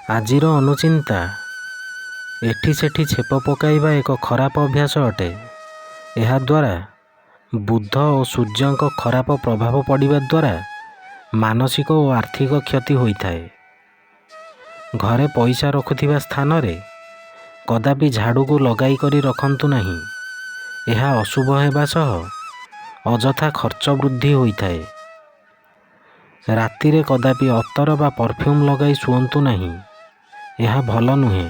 ଆଜିର ଅନୁଚିନ୍ତା: ଏଠି ସେଠି ଛେପ ପକାଇବା ଏକ ଖରାପ ଅଭ୍ୟାସ ଅଟେ। ଏହାଦ୍ୱାରା ବୁଧ ଓ ସୂର୍ଯ୍ୟଙ୍କ ଖରାପ ପ୍ରଭାବ ପଡ଼ିବା ଦ୍ୱାରା ମାନସିକ ଓ ଆର୍ଥିକ କ୍ଷତି ହୋଇଥାଏ। ଘରେ ପଇସା ରଖୁଥିବା ସ୍ଥାନରେ କଦାପି ଝାଡ଼ୁକୁ ଲଗାଇ କରି ରଖନ୍ତୁ ନାହିଁ। ଏହା ଅଶୁଭ ହେବା ସହ ଅଯଥା ଖର୍ଚ୍ଚ ବୃଦ୍ଧି ହୋଇଥାଏ। ରାତିରେ କଦାପି ଅତର ବା ପରଫ୍ୟୁମ୍ ଲଗାଇ ଶୁଅନ୍ତୁ ନାହିଁ। ଏହା ଭଲ ନୁହେଁ।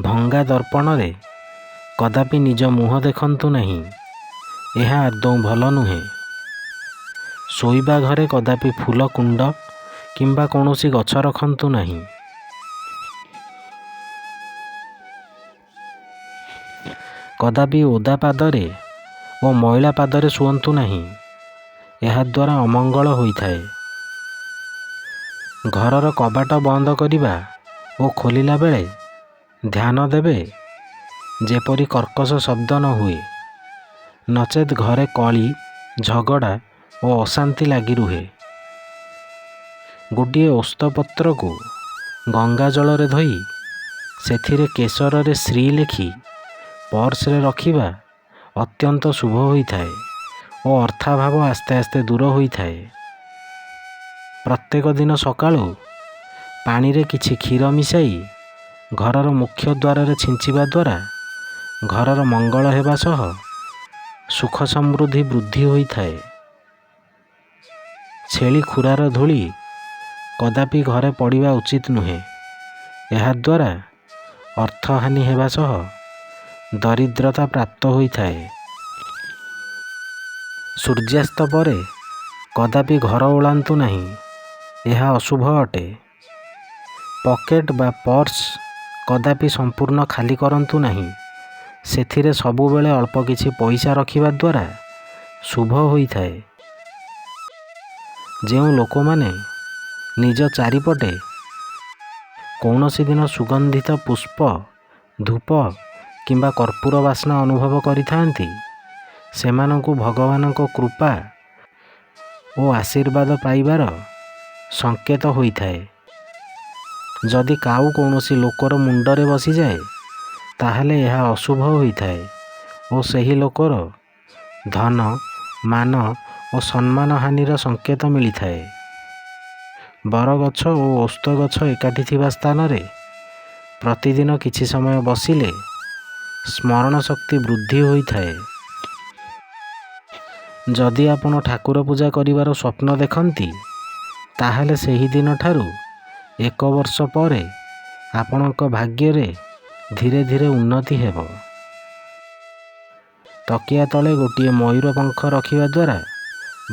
ଭଙ୍ଗା ଦର୍ପଣରେ କଦାପି ନିଜ ମୁହଁ ଦେଖନ୍ତୁ ନାହିଁ। ଏହା ଆଦୌ ଭଲ ନୁହେଁ। ଶୋଇବା ଘରେ କଦାପି ଫୁଲ କୁଣ୍ଡ କିମ୍ବା କୌଣସି ଗଛ ରଖନ୍ତୁ ନାହିଁ। କଦାପି ଓଦା ପାଦରେ ଓ ମଇଳା ପାଦରେ ଶୁଅନ୍ତୁ ନାହିଁ। ଏହାଦ୍ୱାରା ଅମଙ୍ଗଳ ହୋଇଥାଏ। ଘରର କବାଟ ବନ୍ଦ କରିବା ଓ ଖୋଲିଲା ବେଳେ ଧ୍ୟାନ ଦେବେ ଯେପରି କର୍କଶ ଶବ୍ଦ ନ ହୁଏ। ନଚେତ୍ ଘରେ କଳି, ଝଗଡ଼ା ଓ ଅଶାନ୍ତି ଲାଗି ରୁହେ। ଗୋଟିଏ ଓସ୍ତପତ୍ରକୁ ଗଙ୍ଗାଜଳରେ ଧୋଇ ସେଥିରେ କେଶରରେ ଶ୍ରୀ ଲେଖି ପର୍ସରେ ରଖିବା ଅତ୍ୟନ୍ତ ଶୁଭ ହୋଇଥାଏ ଓ ଅର୍ଥାଭାବ ଆସ୍ତେ ଆସ୍ତେ ଦୂର ହୋଇଥାଏ। ପ୍ରତ୍ୟେକ ଦିନ ସକାଳୁ ପାଣିରେ କିଛି କ୍ଷୀର ମିଶାଇ ଘରର ମୁଖ୍ୟ ଦ୍ୱାରରେ ଛିଞ୍ଚିବା ଦ୍ୱାରା ଘରର ମଙ୍ଗଳ ହେବା ସହ ସୁଖ ସମୃଦ୍ଧି ବୃଦ୍ଧି ହୋଇଥାଏ। ଛେଳି ଖୁରାର ଧୂଳି କଦାପି ଘରେ ପଡ଼ିବା ଉଚିତ ନୁହେଁ। ଏହାଦ୍ୱାରା ଅର୍ଥହାନି ହେବା ସହ ଦରିଦ୍ରତା ପ୍ରାପ୍ତ ହୋଇଥାଏ। ସୂର୍ଯ୍ୟାସ୍ତ ପରେ କଦାପି ଘର ଓଳାନ୍ତୁ ନାହିଁ। ଏହା ଅଶୁଭ ଅଟେ। ପକେଟ ବା ପର୍ସ କଦାପି ସମ୍ପୂର୍ଣ୍ଣ ଖାଲି କରନ୍ତୁ ନାହିଁ। ସେଥିରେ ସବୁବେଳେ ଅଳ୍ପ କିଛି ପଇସା ରଖିବା ଦ୍ୱାରା ଶୁଭ ହୋଇଥାଏ। ଯେଉଁ ଲୋକମାନେ ନିଜ ଚାରିପଟେ କୌଣସି ଦିନ ସୁଗନ୍ଧିତ ପୁଷ୍ପ, ଧୂପ କିମ୍ବା କର୍ପୂର ବାସ୍ନା ଅନୁଭବ କରିଥାନ୍ତି, ସେମାନଙ୍କୁ ଭଗବାନଙ୍କ କୃପା ଓ ଆଶୀର୍ବାଦ ପାଇବାର ସଂକେତ ହୋଇଥାଏ। ଯଦି କାଉ କୌଣସି ଲୋକର ମୁଣ୍ଡରେ ବସିଯାଏ, ତାହେଲେ ଏହା ଅଶୁଭ ହୋଇଥାଏ ଓ ସେହି ଲୋକର ଧନ, ମାନ ଓ ସମ୍ମାନ ହାନିର ସଂକେତ ମିଳିଥାଏ। ବରଗଛ ଓ ଓସ୍ତ ଗଛ ଏକାଠି ଥିବା ସ୍ଥାନରେ ପ୍ରତିଦିନ କିଛି ସମୟ ବସିଲେ ସ୍ମରଣ ଶକ୍ତି ବୃଦ୍ଧି ହୋଇଥାଏ। ଯଦି ଆପଣ ଠାକୁର ପୂଜା କରିବାର ସ୍ୱପ୍ନ ଦେଖନ୍ତି, ତାହେଲେ ସେହି ଦିନଠାରୁ ଏକ ବର୍ଷ ପରେ ଆପଣଙ୍କ ଭାଗ୍ୟରେ ଧୀରେ ଧୀରେ ଉନ୍ନତି ହେବ। ତକିଆ ତଳେ ଗୋଟିଏ ମୟୂର ପଙ୍ଖ ରଖିବା ଦ୍ୱାରା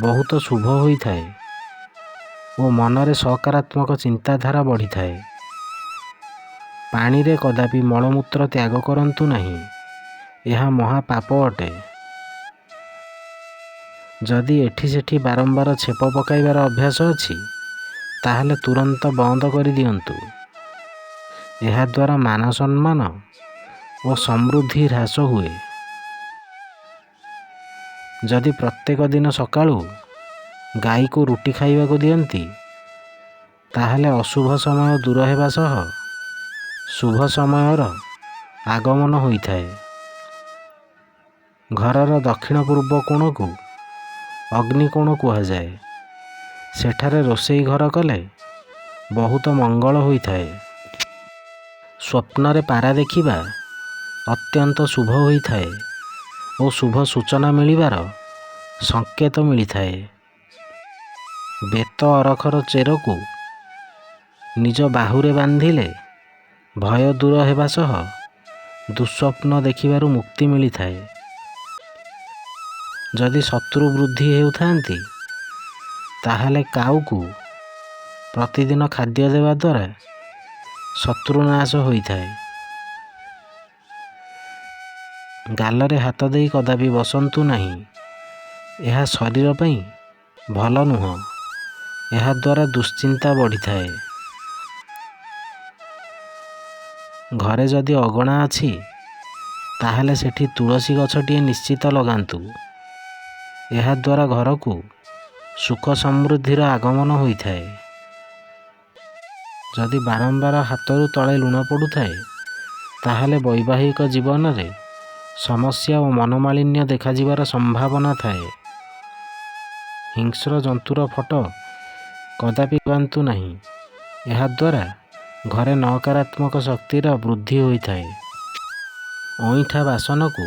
ବହୁତ ଶୁଭ ହୋଇଥାଏ ଓ ମନରେ ସକାରାତ୍ମକ ଚିନ୍ତାଧାରା ବଢ଼ିଥାଏ। ପାଣିରେ କଦାପି ମଳମୂତ୍ର ତ୍ୟାଗ କରନ୍ତୁ ନାହିଁ। ଏହା ମହାପାପ ଅଟେ। ଯଦି ଏଠି ସେଠି ବାରମ୍ବାର ଛେପ ପକାଇବାର ଅଭ୍ୟାସ ଅଛି, ତାହେଲେ ତୁରନ୍ତ ବନ୍ଦ କରିଦିଅନ୍ତୁ। ଏହାଦ୍ୱାରା ମାନ ସମ୍ମାନ ଓ ସମୃଦ୍ଧି ହ୍ରାସ ହୁଏ। ଯଦି ପ୍ରତ୍ୟେକ ଦିନ ସକାଳୁ ଗାଈକୁ ରୁଟି ଖାଇବାକୁ ଦିଅନ୍ତି, ତାହେଲେ ଅଶୁଭ ସମୟ ଦୂର ହେବା ସହ ଶୁଭ ସମୟର ଆଗମନ ହୋଇଥାଏ। ଘରର ଦକ୍ଷିଣ ପୂର୍ବ କୋଣକୁ ଅଗ୍ନିକୋଣ କୁହାଯାଏ। ସେଠାରେ ରୋଷେଇ ଘର କଲେ ବହୁତ ମଙ୍ଗଳ ହୋଇଥାଏ। ସ୍ୱପ୍ନରେ ପାରା ଦେଖିବା ଅତ୍ୟନ୍ତ ଶୁଭ ହୋଇଥାଏ ଓ ଶୁଭ ସୂଚନା ମିଳିବାର ସଂକେତ ମିଳିଥାଏ। ବେତ ଅରଖର ଚେରକୁ ନିଜ ବାହୁରେ ବାନ୍ଧିଲେ ଭୟ ଦୂର ହେବା ସହ ଦୁଃସ୍ୱପ୍ନ ଦେଖିବାରୁ ମୁକ୍ତି ମିଳିଥାଏ। ଯଦି ଶତ୍ରୁ ବୃଦ୍ଧି ହେଉଥାନ୍ତି, ତାହେଲେ କାଉକୁ ପ୍ରତିଦିନ ଖାଦ୍ୟ ଦେବା ଦ୍ୱାରା ଶତ୍ରୁନାଶ ହୋଇଥାଏ। ଗାଲରେ ହାତ ଦେଇ କଦାପି ବସନ୍ତୁ ନାହିଁ। ଏହା ଶରୀର ପାଇଁ ଭଲ ନୁହଁ। ଏହାଦ୍ୱାରା ଦୁଶ୍ଚିନ୍ତା ବଢ଼ିଥାଏ। ଘରେ ଯଦି ଅଗଣା ଅଛି, ତାହେଲେ ସେଠି ତୁଳସୀ ଗଛଟିଏ ନିଶ୍ଚିତ ଲଗାନ୍ତୁ। ଏହାଦ୍ୱାରା ଘରକୁ ସୁଖ ସମୃଦ୍ଧିର ଆଗମନ ହୋଇଥାଏ। ଯଦି ବାରମ୍ବାର ହାତରୁ ତଳେ ଲୁଣ ପଡ଼ୁଥାଏ, ତାହେଲେ ବୈବାହିକ ଜୀବନରେ ସମସ୍ୟା ଓ ମନୋମାଳିନ୍ୟ ଦେଖାଯିବାର ସମ୍ଭାବନା ଥାଏ। ହିଂସ୍ର ଜନ୍ତୁର ଫଟୋ କଦାପି ଲଗାନ୍ତୁ ନାହିଁ। ଏହାଦ୍ୱାରା ଘରେ ନକାରାତ୍ମକ ଶକ୍ତିର ବୃଦ୍ଧି ହୋଇଥାଏ। ଅଇଁଠା ବାସନକୁ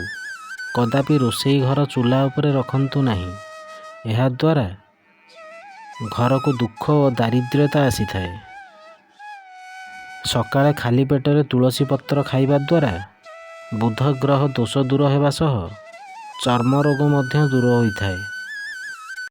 କଦାପି ରୋଷେଇ ଘର ଚୁଲା ଉପରେ ରଖନ୍ତୁ ନାହିଁ। ଏହାଦ୍ୱାରା ଘରକୁ ଦୁଃଖ ଓ ଦାରିଦ୍ର୍ୟତା ଆସିଥାଏ। ସକାଳେ ଖାଲି ପେଟରେ ତୁଳସୀ ପତ୍ର ଖାଇବା ଦ୍ୱାରା ବୁଧ ଗ୍ରହ ଦୋଷ ଦୂର ହେବା ସହ ଚର୍ମ ରୋଗ ମଧ୍ୟ ଦୂର ହୋଇଥାଏ।